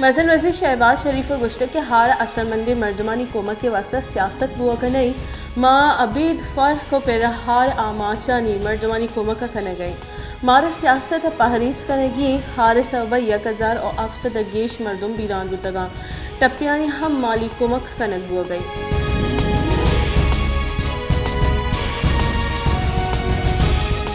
مزن وزیر شہباز شریف ءَ گوشتگ کہ ہار ءِ اثرمندیں مردمانی کمک ءِ واستہ سیاست بوگ ءَ نہ اِنت، ما ابید فرق ءُ پرہار آماچانی مردمانی کمک ءَ کنگ ءَ ایں۔ مارا سیاست ءَ پہریز کنگی ایں، ہار ءِ سبب ءَ یک ہزار ءُ ہپت سد ءَ گیش مردم بیران بوتگ اَنت، ٹپیانی ہم مالی کمک کنگ بوگ ءَ اِنت۔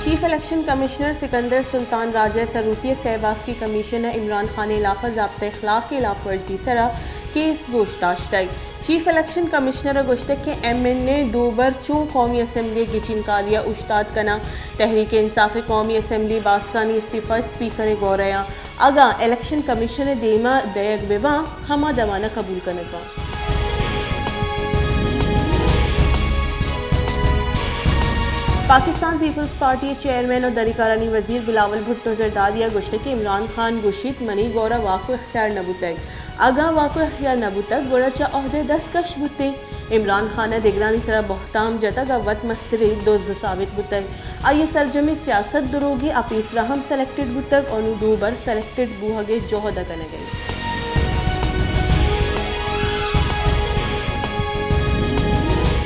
چیف الیکشن کمشنر سکندر سلطان راجہ ءِ سروکی ءَ سہ باسکی کمیشن ءَ عمران خان ءِ ہلاف ءَ ضابطہ اخلاق ءِ ہلاف ورزی ءِ سرا کیس گوش داشتگ۔ چیف الیکشن کمشنر ءَ گوشتگ کہ ایم این اے دوبر چوں قومی اسمبلی ءِ گچینکاری ءَ اوشتات کناں، تحریک انصاف ءِ قومی اسمبلی باسکانی استعفی اسپیکر ءِ گورا ءَ اگاں الیکشن کمیشن ءِ دیما دئیگ بہ باں، ہما دمان ءَ قبول کنگ باں۔ پاکستان پیپلز پارٹی ءِ چیئرمین ءُ دری کارانی وزیر بلاول بھٹو زرداری ءَ گوشتگ کہ عمران خان گوشیت، منی گورا واک ءُ اختیار نہ بوتگ۔ اگاں واک ءُ اختیار نہ بوتگ، گڑا چہ عہدہ دست کش بوتیں۔ عمران خان ءَ دگرانی سرا بہتام جتگ ءُ وت مستریں دز ثابت بوتگ۔ آئی ءِ سرجمیں سیاست دروگی، آ پیسرا ہم سلیکٹڈ بوتگ ءُ نوں دوبر سلیکٹڈ بوہگ ءِ جہد ءَ کنگ ءَ اِنت۔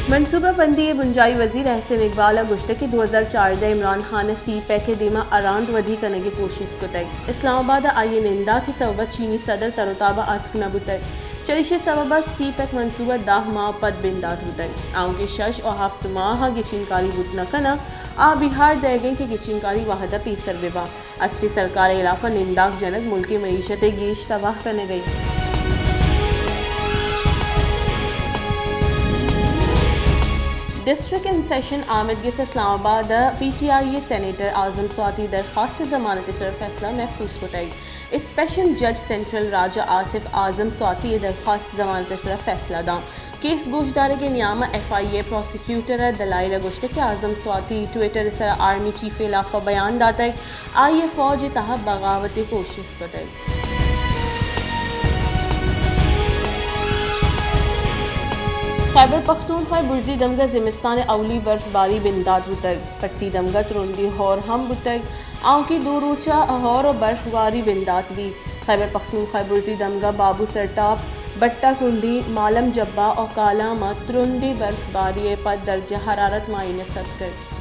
منصوبہ بندی ءِ بنجاہی وزیر احسن اقبال ءَ گوشتگ کہ دو ہزار چاردہ ءَ عمران خان ءَ سی پیک ءِ دیما اراند ودی کنگ ءِ کوشست کتگ۔ اسلام آباد ءَ آئی ءِ ننداک ءِ سبب ءَ چینی صدر تر ءُ تاب ءَ اتک نہ بوتگ۔ چریشی ءِ سبب ءَ سی پیک منصوبہ دہ ماہ پد بندات بوتگ۔ آؤکیں شش ءُ ہفت ماہ ءَ گچینکاری بوت نہ کناں، آ بیہار دئیگ ءَ اِنت کہ گچینکاری وہد ءَ پیسر بہ باں۔ ہستی سرکار ءِ ہلاف ءَ ننداک جنگ ملک ءِ معیشت ءَ گیش تباہ کنگ ءَ اِنت۔ ڈسٹرکٹ ان سیشن آمدگس اسلام آباد ءَ پی ٹی آئی ءِ سینیٹر اعظم سواتی ءِ درخواست ءِ ضمانت ءِ سرا فیصلہ محفوظ کتگ۔ اسپیشل جج سینٹرل راجہ آصف اعظم سواتی ءِ درخواست ضمانت ءِ سرا فیصلہ داں۔ کیس گوشدارگ ءِ نیام ءَ ایف آئی اے پراسیکیوٹر ءَ دلائل ءَ گوشتگ کہ اعظم سواتی ٹویٹر ءِ سرا آرمی چیف ءِ ہلاف ءَ بیان داتگ، آئی ءَ فوج ءِ تہا بغاوت ءِ کوشست کتگ۔ خیبر پختونخوا ءِ برزی دمگ ءَ زمستان ءِ اولی برف باری بندات بوتگ۔ پٹی دمگ ءَ ترندیں ہور ہم بوتگ۔ آؤکیں دو روچ ءَ ہور ءُ برف باری بندات بیت۔ خیبر پختونخوا ءِ برزی دمگ ءَ بابو سرٹاپ، بٹا کنڈی، مالم جبا ءُ کالام ءَ ترندیں برف باری ءَ پد درجہ حرارت مائنس اتکگ۔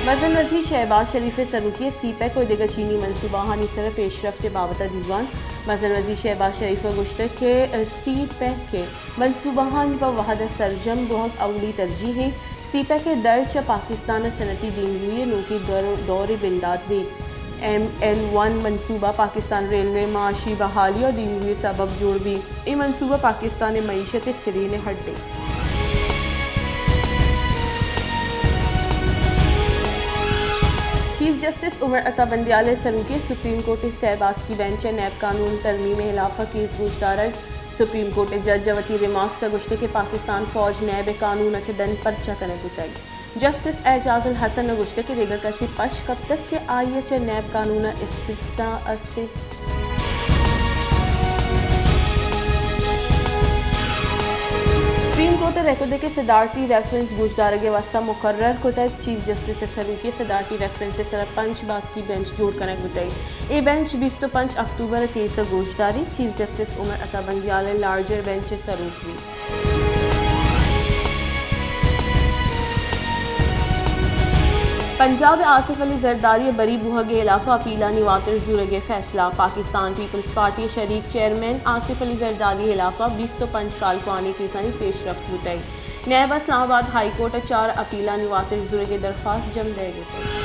مزن وزیر شہباز شریف ءِ سروکی ءَ سی پیک ءُ دگہ چینی منصوبہانی سر ءَ پیشرفت ءِ بابت ءَ دیوان۔ مزن وزیر شہباز شریف ءَ گوشتگ کہ سی پیک ءِ منصوبہانی پہ وہد ءَ سرجم بوہگ اولی ترجیح اِنت۔ سی پیک ءِ درچ ءَ پاکستان ءَ صنعتی دیمروئی ءِ نوکیں دور، دورے بندات بیت۔ ایم ایل ون منصوبہ پاکستان ریلوے ءِ معاشی بحالی ءُ دیمروئی ءِ سبب جوڑ بیت۔ اے منصوبہ پاکستان ءِ معیشت ءِ سرین ءِ ہڈ اِنت۔ چیف جسٹس عمر عطا بندیال ءِ سروکی ءَ سپریم کورٹ ءِ سہ باسکی بینچ ءَ نیب قانون ترمیم ءِ ہلاف ءَ کیس گوشدارگ۔ سپریم کورٹ ءِ جج ءَ وتی ریمارکس ءَ گوشتگ کہ پاکستان فوج نیب ءِ قانون ءَ چہ ڈن پرچہ کنگ بوتگ۔ جسٹس اعجاز الحسن ءَ گوشتگ کہ دگہ کسے پشک کپتگ کہ آئی ءَ چہ نیب قانون ءَ استثنا است اِنت۔ سپریم کورٹ ءَ رکودک ءِ صدارتی ریفرنس گوشدارگ ءِ واستہ مقرر کتگ۔ چیف جسٹس ءِ سروکی ءَ صدارتی ریفرنس ءِ سرا پنچ باسکی بینچ جوڑ کنگ بوتگ۔ اے بینچ بیست ءُ پنچ اکتوبر ءَ کیس ءَ گوشداریت۔ چیف جسٹس عمر عطا بندیال ءِ لارجر بینچ ءِ سروک بیت۔ پنجاب ءِ آصف علی زرداری ءِ بری بوہگ ءِ ہلاف ءَ اپیلانی واتر زورگ ءِ فیصلہ۔ پاکستان پیپلز پارٹی ءِ شریک چیئرمین آصف علی زرداری ءِ ہلاف ءَ بیست ءُ پنچ سال کوانیں کیسانی پیشرفت بوتگ۔ نیب ءَ اسلام آباد ہائی کورٹ ءَ چار اپیلانی واتر زورگ ءِ درخواست جم دئیگ ءَ اِنت۔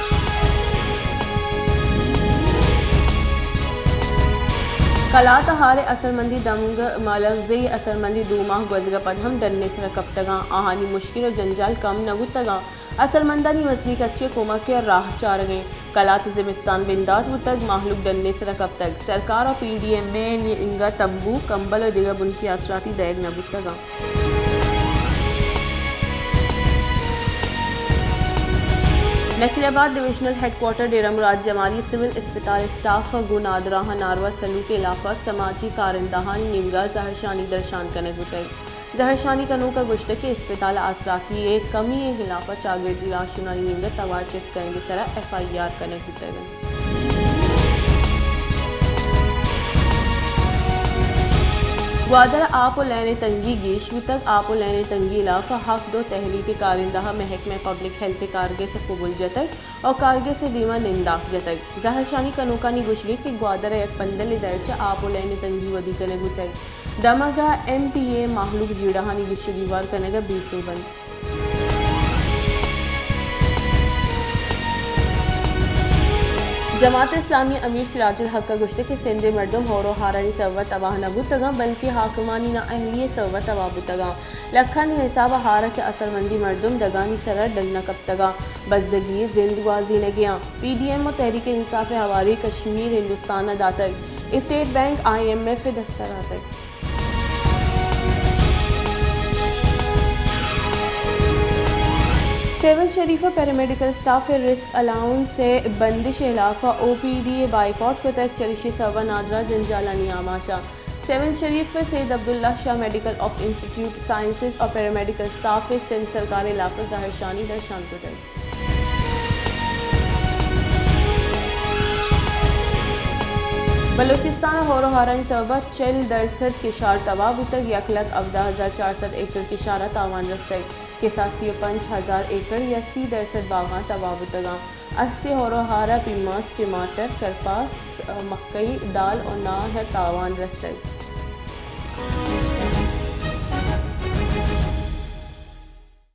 کلات ءَ ہار ءِ اثرمندیں دمگ، مالوزئی اثرمندیں دو ماہ گوزگ ءَ پد ہم ڈن ءِ سرا کپتگ اَنت۔ آہانی مشکل ءُ جنجال کم نہ بوتگ اَنت۔ اثرمندانی مزنیں کچے ءِ کمک ءَ راہ چارگ ءَ اِنت۔ کلات ءَ زمستان بندات بوتگ، مہلوک ڈن ءِ سرا کپتگ۔ سرکار ءَ پی ڈی ایم اے ءِ نیمگ ءَ تمبو، کمبل ءُ دگہ بنکی آسراتی دئیگ نہ بوتگ اَنت۔ نصیر آباد ڈویژنل ہیڈ کوارٹر ڈیرہ مراد جمالی ءِ سول اسپتال ءِ اسٹاف ءَ گوں نادراہاں ناروا سلوک ءِ ہلاف ءَ سماجی کارندہانی نیمگ ءَ زہرشانی درشان کنگ بوتگ۔ زہرشانی کنوک ءَ گوشتگ کہ اسپتال ءَ آسراتی ءِ کمی ءِ ہلاپ ءَ چاگردی راہشونانی نیمگ ءَ توار چست کنگ ءِ سرا ایف آئی آر کنگ بوتگ انت۔ گوادر ءَ آپ ءُ لین ءِ تنگی گیش بوتگ۔ آپ ءُ لین ءِ تنگی ءِ ہلاپ ءَ ہفت دو تحریک ءِ کارندہ ءَ محکمہ پبلک ہیلتھ ءِ کارگس ءَ کبل جتگ ءُ کارگس ءِ دیما ننداک جتگ۔ زہرشانی کنوکانی گوشگ انت کہ گوادر ءِ یک پندل ءِ درچ ءَ آپ ءُ لین ءِ تنگی ودی کنگ بوتگ۔ دمگ ءَ ایم پی اے مہلوک جیڑہانی گیش ءُ گیوار کنگ ءَ بے سوب انت۔ جماعت اسلامی ءِ امیر سراج الحق ءَ گوشتگ کہ سندھ ءِ مردم ہور ءُ ہارانی سبب ءَ تباہ نہ بوتگ انت، بلکیں حاکمانی نااہلی ءِ سبب ءَ تباہ بوتگ انت۔ لکھانی حساب ءَ ہار ءَ چہ اثرمندیں مردم دگانی سر ءَ ڈن نہ کپتگ انت، بزگی ءِ زند گوازینگ ءَ انت۔ پی ڈی ایم ءَ تحریک انصاف ءِ ہواری کشمیر ہندوستان ءَ داتگ، state bank I M F ءِ دست ءَ داتگ۔ سیون شریف ءَ پیرامیڈیکل اسٹاف ءِ رسک الاؤنس ءِ بندش ءِ ہلاف ءَ او پی ڈی ءِ بائیکاٹ کتگ، چریشی ءِ سبب ءَ نادراہ جنجالانی آماچ ءَ۔ سیون شریف ءِ سید عبداللہ شاہ میڈیکل آف انسٹیٹیوٹ سائنسز ءِ پیرامیڈیکل اسٹاف ءَ سندھ سرکار ءِ ہلاف ءَ زہرشانی درشان کتگ۔ بلوچستان ءَ ہور ءُ ہارانی سبب ءَ چل درسد کشار تباہ بوتگ، یک لکھ ہبدہ ہزار چار سد ایکڑ کشار ءَ تاوان رستگ، کساس سی ءُ پنچ ہزار ایکڑ یا سی درسد باغاں تباہ بوتگ انت۔ است ءِ ہور ءُ ہار ءَ پیماز، ٹماٹر، کرپاس، مکئی، دال ءُ ناہ ءَ تاوان رستگ۔